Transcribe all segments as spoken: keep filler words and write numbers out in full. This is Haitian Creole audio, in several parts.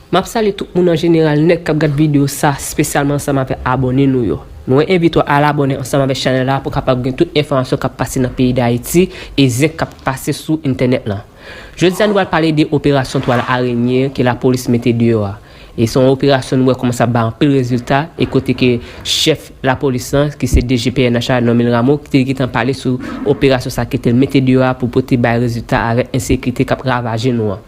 M ap salye tout moun an jeneral nèt k ap gad videyo sa, espesyalman ansanm avèk abòne nou yo. Nou envite w al abòne ansanm avèk chanèl la pou w kapab gen tout enfòmasyon k ap pase nan peyi Dayiti e zen k ap pase sou entènèt lan. Jodi a nou pral pale de operasyon twal arenyen ke lapolis mete deyò a. E se yon operasyon nou wè kòmanse ap bay anpil rezilta e kote ke chèf lapolis lan, ki se D G P N H la, Normil Rameau, ki te gentan pale sou operasyon sa ke te mete deyò a pou pote bay rezilta avèk ensekirite k ap ravaje nou an.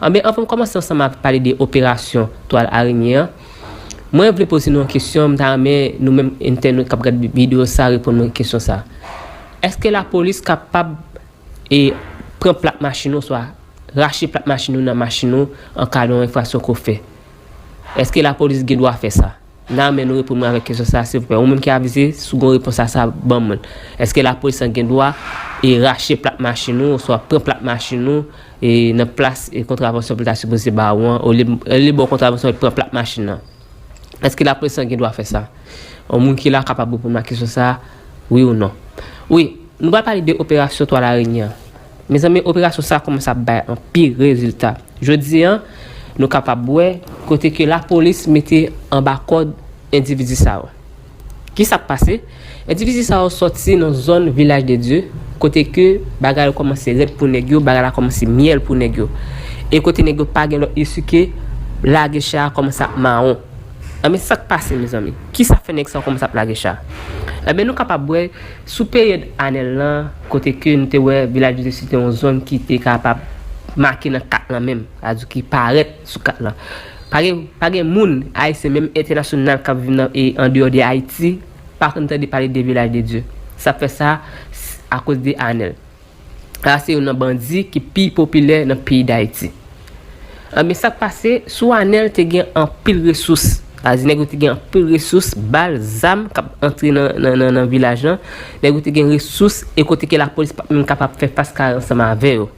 Anben, anvan m kòmanse ansanm ap pale de operasyon twal arenyen an, mwen vle poze nou yon kesyon, m ta renmen nou menm entènot k ap gad videyo sa reponn mwen kesyon sa. Èske lapolis kapab e pran plak machin ou, oswa rache plak machin ou nan machin ou an ka de yon enfraksyon ke w fè? Èske lapolis gen dwa fè sa? M ta renmen nou reponn mwen avèk kesyon sa, silvouplè. Ou menm ki avize, si w gen yon repons a sa, ban mwen l. Èske lapolis lan gen dwa e rache plak machin ou, oswa pran plak machin ou, e nan plas e kontravansyon pou l ta sipoze ba ou an, olye, olye ba w kontravansyon, l pran plak machin nan? Èske lapolis lan gen dwa fè sa? Yon moun ki la kapab reponn mwen kesyon sa, wi ou non. Wi, nou pral pale de operasyon twal arenyen an. Mezanmi, operasyon sa kòmanse ap bay anpil rezilta. Jodi a, nou kapab wè kote ke lapolis mete anba kòd endividi sa yo. Ki sa k pase? Endividi sa yo sòti nan zòn Vilaj de Dye, kote ke bagay yo kòmanse rèd pou nèg yo, bagay la kòmanse myèl pou nèg yo. E kote nèg yo pa gen lòt isi ke lage cha a kòmanse ap mawon. Anben, sa k pase, mezanmi? Ki sa fè nèg sa yo kòmanse ap lage cha? Anben, nou kapab wè, sou peryòd Anèl lan, kote ke nou te wè Vilaj de Dye se te yon zòn ki te kapab make nan kat lan menm, sa vle di ki parèt sou kat lan. Pa gen, pa gen moun ayisyen, menm entènasyonal, k ap viv nan, e andeyò de Ayiti, pa konn tande pale de Vilaj de Dye. Sa fè sa, s-, akoz de Anèl. Sa se youn nan bandi ki pi popilè nan peyi Dayiti. Anben, sa k pase, sou Anèl te gen anpil resous. Sa vle di nèg yo te gen anpil resous, bal, zam k ap antre nan, nan, nan, nan vilaj lan. Nèg yo te gen resous e kote ke lapolis pa t menm kapab fè fas kare ansanm avè yo.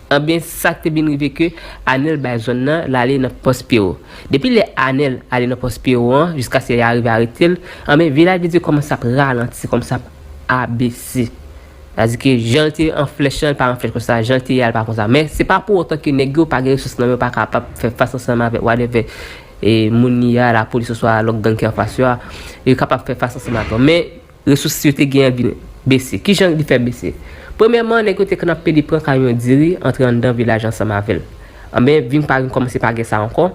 Anben, sa k te vin rive ke Anèl bay zòn nan, l ale nan pòs Pyewo. Depi lè Anèl ale nan pòs Pyewo an, jiskaske y arive arete l, anben, Vilaj de Dye kòmanse ap ralanti, kòmanse ap abese. Sa vle di ke jan l te an flèch lan, l pa an flèch konsa, jan l te ye a, l pa konsa. Men, se pa pou otan ke nèg yo pa gen resous nan men yo, pa kapab fè fas ansanm avèk whatever, e moun li a, lapolis oswa lòt gang ki anfas yo a, yo kapab fè fas ansanm avè yo. Men, resous yo te genyen vin bese. Kijan li fè bese? Premyèman, nèg yo te konn ap pede pran kamyon diri, antre anndan vilaj ansanm avè l. Anben, vin pa vin kòmanse pa gen sa ankò.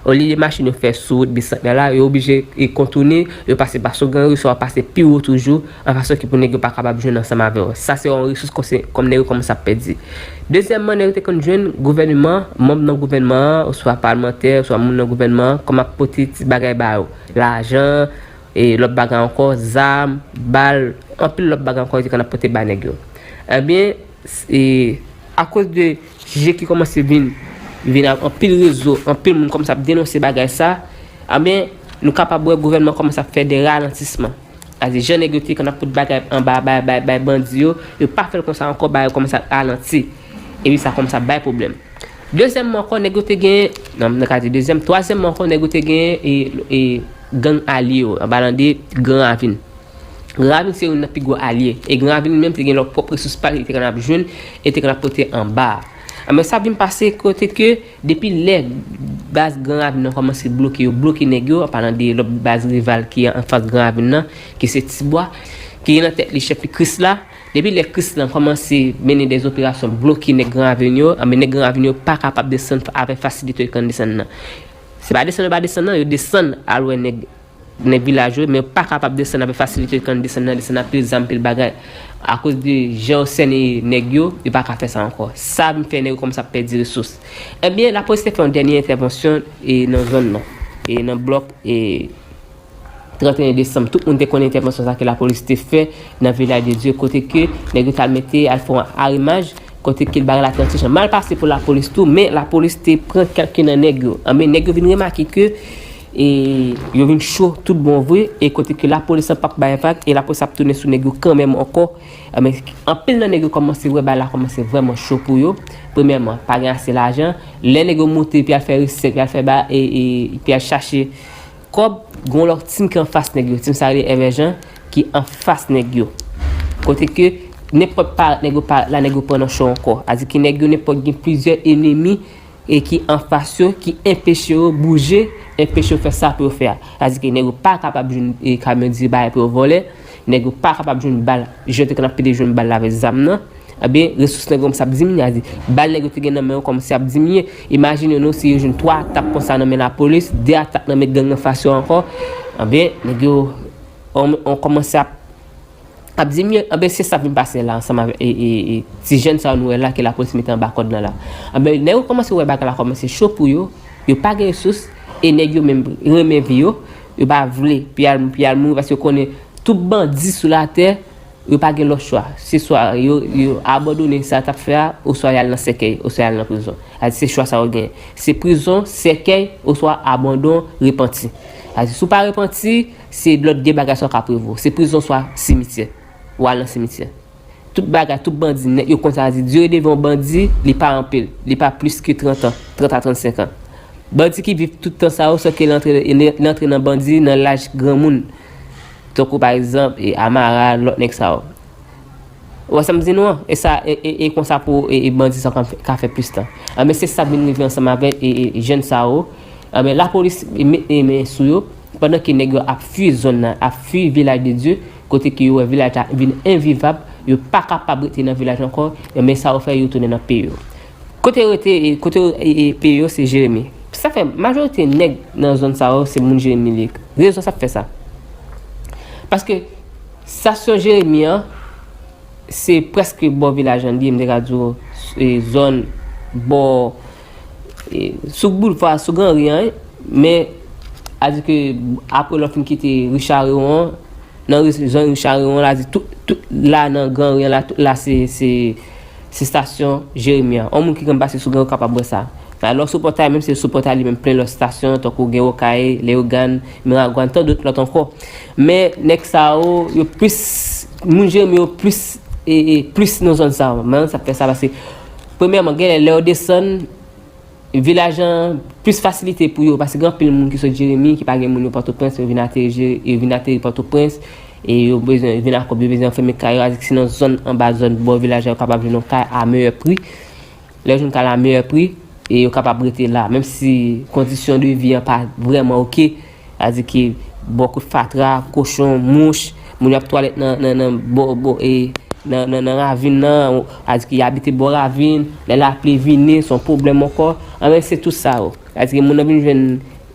Olye machin yo fè sou wout Bisantnè la, yo oblije e kontounen, yo pase pa Sogranri, oswa pase pi wo toujou, an fason ki pou nèg yo pa kapab jwenn ansanm avè yo. Sa se yon resous kòm se, kòm nèg yo kòmanse ap pèdi. Dezyèmman, nèg yo te konn jwenn gouvènman, manm nan gouvènman an, oswa palmantè, oswa moun nan gouvènman an, kòm ap pote ti bagay ba yo. Lajan, e lòt bagay ankò, zam, bal, anpil lòt bagay ankò yo te konn ap pote ba nèg yo. Ebyen, s-, e, akoz de je ki kòmanse vin, vin ak anpil rezo, anpil moun kòmanse ap denonse bagay sa, ebyen, nou kapab wè gouvènman kòmanse ap fè de ralantisman. Sa vle di, jan nèg yo te konn ap pote bagay anba, bay, bay, bay bandi yo, yo pa fè l konsa ankò, bagay yo kòmanse ap ralanti. Epi sa kòmanse ap bay pwoblèm. Dezyèmman ankò, nèg yo te gen, non, nou ka di dezyèm, twazyèmman ankò, nèg yo te gen, e, e, gang alye yo, an palan de Gran Ravin. Gran Ravin se youn nan pi gwo alye. E Gran Ravin li menm te gen lòt pwòp resous pa l, li te konn ap jwenn, e te konn ap pote anba. Anben sa vin pase kote ke, depi lè baz Gran Ravin nan kòmanse bloke, yo bloke nèg yo, an palan de lòt baz rival ki anfas Gran Ravin nan, ki se Tibwa, ki gen nan tèt li chèf li Krisla, Depi lè Krisla kòmanse mennen de operasyon bloke nèg Gran Ravin yo, anben nèg Gran Ravin yo pa kapab desann avèk fasilite yo konn desann nan. Se pa desann yo pa desann nan, yo desann al wè nèg, nèg vilaj yo, men yo pa kapab desann avèk fasilite yo konn desann nan, desann ak pil zam, pil bagay. Akoz de jan yo sènen nèg yo, yo pa ka fè sa ankò. Sa vin fè nèg yo kòmanse ap pèdi resous. Ebyen, lapolis te fè yon dènye entèvansyon, e, nan zòn nan, e, nan blòk, e, trannteyen desanm, tout moun te konnen entèvansyon sa ke lapolis te fè nan Vilaj de Dye, kote ke nèg yo t al mete, al fè yon arimaj, kote ke bagay la te yon ti jan mal pase pou lapolis tou, men lapolis te pran kèk nan nèg yo. Anben, nèg yo vin remake ke, e, yo vin cho tout bon vre, e kote ke lapolis an p ap bay vag, e lapolis ap tounen sou nèg yo kanmenm ankò. Anben, anpil nan nèg yo kòmanse wè bagay la kòmanse vrèman cho pou yo. Premyèman, pa gen ase lajan. Lè nèg yo moute, epi al fè resèt, epi al fè ba, e, e, epi al chache kòb, gen yon lòt tim ki anfas nèg yo. Tim sa rele Èvèjan, ki anfas nèg yo. Kote ke nenpòt parèt nèg yo parèt la, nèg yo pran nan cho ankò. Sa vle di ke nèg yo nenpòt gen plizyè enemi e ki anfas yo, ki enpeche yo bouje, enpeche yo fè sa pou yo fè a. Sa di ke nèg yo pa kapab jwenn, e, kamyon diri bagay pou yo vòlè, nèg yo pa kapab jwenn bal, jan yo te konn ap pete jwenn bal la avèk zam nan. Ebyen, resous nèg yo kòmanse ap diminye, sa di, bal nèg yo te gen nan men yo kòmanse ap diminye. Imajine nou si yo jwenn twa atak konsa nan men lapolis, de atak nan men gang anfas yo ankò, ebyen, nèg yo, on, on kòmanse ap ap diminye, anben se sa k vin pase la ansanm avèk e, e, e, ti jèn sa yo nou wè la ke lapolis mete anba kòd lan la. Anben nèg yo kòmanse wè bagay la kòmanse cho pou yo, yo pa gen resous, e nèg yo menm renmen vi yo, yo pa vle pou y al, pou y al mouri paske yo konnen tout bandi sou latè, yo pa gen lòt chwa. Se swa yo, yo abandone sa y t ap fè a, oswa y al nan sèkèy, oswa y al nan prizon. Sa di se chwa sa yo genyen. Se prizon, sèkèy, oswa abandon, repanti. Sa di si w pa repanti, se lòt de bagay sa w ka prevo. Se prizon swa simityè. Ou al nan simityè. Tout bagay, tout bandi nèt, yo konn sa di. Dire de vi yon bandi, li pa anpil. Li pa plis ke trant an, trant a trannsenk an. Bandi ki viv tout tan sa yo, se ke li antre, li antre nan bandi nan laj granmoun. Tankou pa egzanp, e, Amara, lòt nèg sa yo. Ou wè sa m di nou an? E sa, e, e, e konsa pou, e, e bandi sa ka, ka fè plis tan. Anben, se sa k vin rive ansanm avèk, e, e, jèn sa yo. Anben, lapolis, e, met, e, men sou yo, pandan ke nèg yo ap fui zòn nan, ap fui Vilaj de Dye, kote ke yo wè vilaj la vin envivab, yo pa kapab rete nan vilaj ankò, anben, sa yo fè, yo tounen nan peyi yo. Kote yo rete, e, kote yo, e, e, peyi yo, se Jeremi. Sa fè, majorite nèg nan zòn sa yo, se moun Jeremi li ye. Rezon sa k fè sa. Paske, stasyon Jeremi an, se prèske bò vilaj lan li ye, m te ka di w, e, zòn bò, e, sou boulva, sou Gran Ri an, wi. Men, a di ke apre lè w fin kite Richard Héron an, nan ri, zòn Richard Héron la, di tout, tout la nan Gran Ri an la, tout la se, se, se stasyon Jeremi an. Yon moun ki konn pase sou Gran Ri kapab wè sa. Alò, sou Pòtay, menm se sou Pòtay li menm plen lòt stasyon, tankou gen Okay, Leyogàn, Miragwàn, tan dòt lòt ankò. Men nèg sa yo, yo plis, moun Jeremi yo plis, e, e, plis nan zòn sa yo. Men sa fè sa, paske, premyèman, genlè lè yo desann, vilaj lan plis fasilite pou yo, paske gen anpil moun ki sot Jeremi, ki pa gen moun yo Pòtoprens, yo vin ateri Je-, yo vin ateri Pòtoprens, e yo bezwen, yo vin ak kòb, yo bezwen fèmen kay yo, adik se nan zòn anba zòn bò vilaj la, yo kapab jwenn yon kay a meyè pri. Lè yo jwenn kay la a meyè pri, e yo kapab rete la, menm si kondisyon de vi an pa vrèman oke, sa di ke bò kout fatra, kochon, mouch, moun yo ap twalèt nan, nan, nan, bò, bò, e, nan, nan, nan ravin nan, sa di ke y abite bò ravin, lè lapli vini, se yon pwoblèm ankò. Anben, se tout sa yo. Sa di ke moun nan vin jwenn,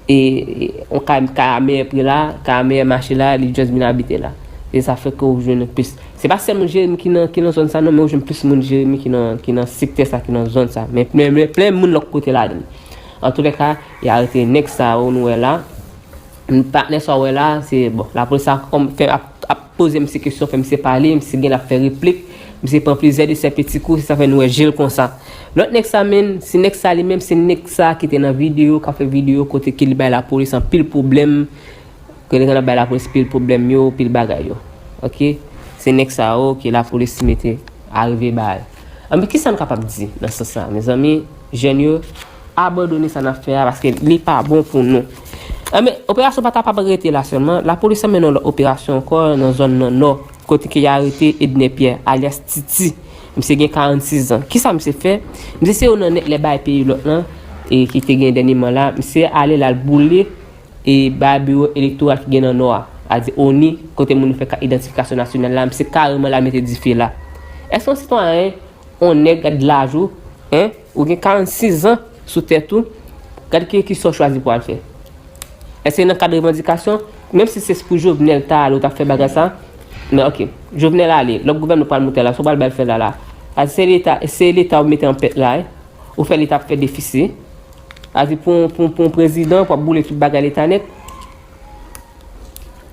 e, e, yon kay, kay a meyè pri la, kay a meyè mache la, li just vin abite la. E sa fè ke ou jwenn plis. Se pa sèl moun Jeremi ki nan, ki nan zòn sa non, men ou jwenn plis moun Jeremi ki nan, ki nan sektè sa, ki nan zòn sa. Men, men, men plen moun lòt kote ladan. Antoulèka, y arete nèg sa yo nou wè la. Patnè sa w wè la, se, bon, lapolis la kòm fè ap, ap poze misye kesyon, fè misye pale, misye gen l ap fè replik, misye pran plizyè de sèpeti kou, se sa fè nou wè je l konsa. Lòt nèg sa menm, se nèg sa li menm, se nèg sa ki te nan videyo, k ap fè videyo kote ke li bay lapolis anpil pwoblèm, ke li konn ap bay lapolis pil pwoblèm yo, pil bagay yo. Oke? Se nèg sa yo ke lapolis mete arive bay. Anben, kisa n kapab di nan sans sa? Mezanmi, jèn yo, abandone sa n ap fè a, paske li pa bon pou nou. Anben, operasyon pa ta pa rete la sèlman. Lapolis ap mennen yon lòt operasyon ankò nan zòn nan nò, kote ke y arete Edner Pierre, alyas Titi. Misye gen karannsis zan. Kisa misye fè? Misye se youn nan nèg lè bay peyi lòt lan, e ki te gen dènyeman la. Misye ale la, l boule e bay biwo elektoral ki gen nan nò a, a di ONI, kote moun yo fè kat idantifikasyon nasyonal la, misye kareman la mete dife la. Èske yon sitwayen, yon nèg, gad laj ou, en, ou gen karannsis zan sou tèt ou, gad ki, kisa w chwazi pou al fè. Èske nan kad revandikasyon, menm si se pou Jovenel ta ale, ou t ap fè bagay sa, men oke, Jovenel ale, lòt gouvènman pral moute la, sa w pral bay fè la la. A se leta, se leta ou mete an pèt la, en. Ou fè leta ap fè defisi. A di pou, pou, pou yon prezidan, pou ap boule tout bagay leta nèt.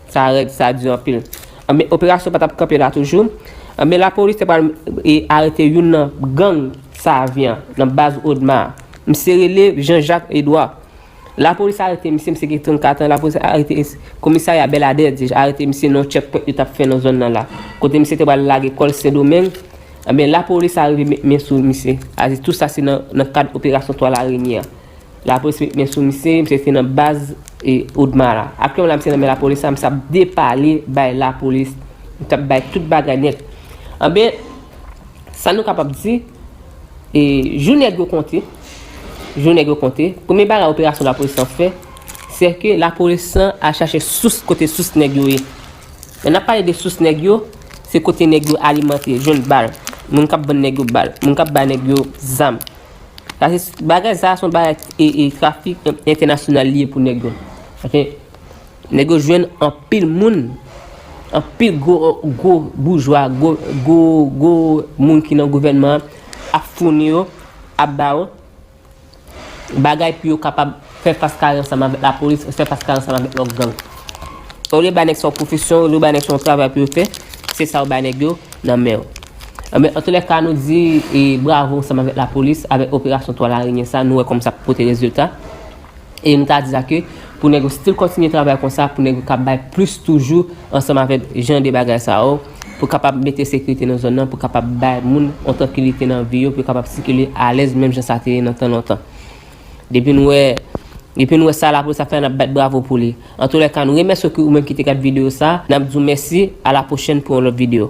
Sa rèd, sa di anpil. Anben, operasyon pa t ap kanpe la toujou. Anben, lapolis te pral, e, arete youn nan gang Savyen an, nan baz Odma. Misye rele Jean Jacques Edouard. Lapolis arete misye, misye gen trannkat an, lapolis arete komisarya Bèladè, di, arete misye nan yon checkpoint yo t ap fè nan zòn nan la. Kote misye te pral lage kò l Sendomeng, anben, lapolis arive met men sou misye. A di tou sa se nan, nan kad operasyon Twa Larenye an. Lapolis met men sou misye, misye te nan baz, e, Odma la. Aktyèlman la, misye nan men lapolis la, misye ap depale bay lapolis. Misye ap bay tout bagay nèt. Anben, sa nou kapab di, e, jou nèg yo konte, Jou nèg yo konte. Premye bagay operasyon lapolis lan fè, se ke lapolis lan al chache sous, kote sous nèg yo ye. Lè n ap pale de sous nèg yo, se kote nèg yo alimante, jwenn bal. Moun k ap vann nèg yo bal, moun k ap bay nèg yo zam. Sa se bagay, sa se yon bagay e, e trafik entènasyonal li ye pou nèg yo. Paske nèg yo jwenn anpil moun, anpil gwo, gwo boujwa, gwo, gwo, gwo moun ki nan gouvènman an ap founi yo, ap ba yo bagay pou yo kapab fè fas kare ansanm avèk lapolis, fè fas kare ansanm avèk lòt gang. Olye bay nèg sa yon pwofesyon, olye bay nèg sa yon travay pou yo fè, se sa yo bay nèg yo nan men yo. Anben, antoulèka, nou di e, bravo ansanm avèk lapolis, avèk operasyon twa larenyen sa, nou wè kòman sa pote rezilta. E nou ta di sa ke pou nèg yo still kontinye travay konsa, pou nèg yo ka bay plis toujou ansanm avèk jan de bagay sa yo, pou kapab mete sekirite nan zòn nan, pou kapab bay moun yon trankilite nan vi yo, pou yo kapab sikile alèz menm jan sa te ye nan tan lontan. Depi nou wè, depi nou wè sa lapolis ap fè, n ap bat bravo pou li. Antoulèka, nou remèsye w ki ou menm ki te gad videyo sa. N ap di w mèsi, a la pwochèn pou yon lòt videyo.